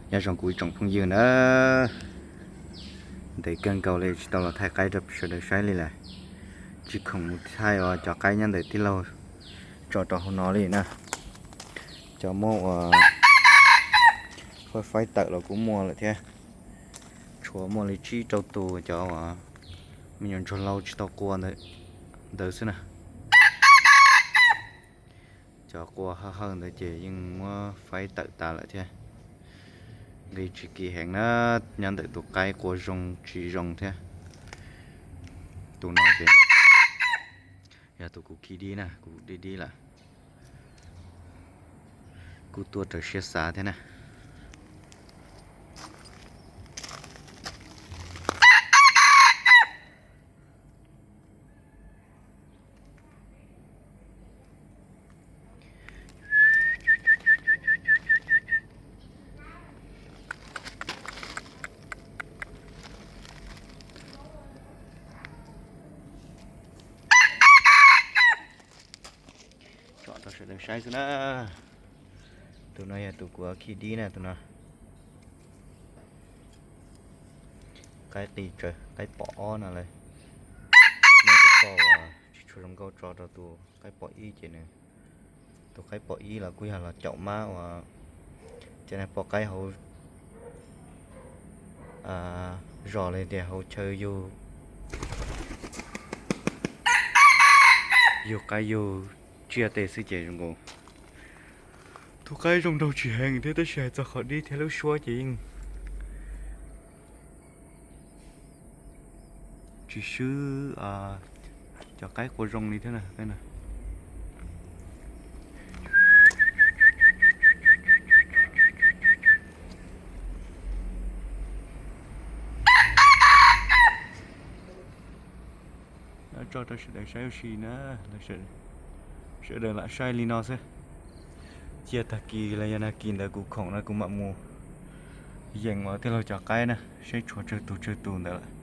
Nyob zoo kuv ib tsoom phooj ywg na, ntev kawg nkaus li tsis tau los thaij qaib rau sawv daws saib li lawm. Tsis khoom mus thaij uas cov qaib nyob ntawm tij laug tso rau hauv no li na. Cov muab uas faib faib tawm los kuj muaj lawm thiab. Tshuav muaj li tsib rau tus cov uas me nyuam ntsuag laus tsis tau qua ntawd xwb na. Cov qua hawj hawj ntawd ces yeej muab faib tawm tas lawm thiab. Nqi tsis kim heev na, nyob ntawm tus qaib qua zoo tsis zoo thiab. Tus no ces yog tus kuv khi dib na, kuv dib dib lawm. Kuj tuaj raws siab xav thiab na. Tso rau sawv daws saib xwb na. Tus no yog tus kuv khi dib na, tus no. Qaib qis tsawv, qaib pom ob no lawm. Muab tus poj uas tsis tshua zoo nkauj tso rau tus qaib pom ib ces nws, tus qaib pom ib los kuj yog los caum mab uas cov poj qaib hauv zos li tias hauv chaw yug qaib yug tsiaj tej xwb ces zoo nkaus. Tus qaib zoo nraug tsis heev thiab tab sis hais txog qhov dib thiab lub suab ces yeej tsis swb cov qaib qua zoo li thiab na. Tso rau sawv daws saib ua si na, sawv daws lam saib li no xwb. Cia tag kis los yog nag kis ntawd kuv khoom no kuv mam mus yeem uas tij laug cov qaib na, seb tshuav tsawg tus tsawg tus ntawd lawm.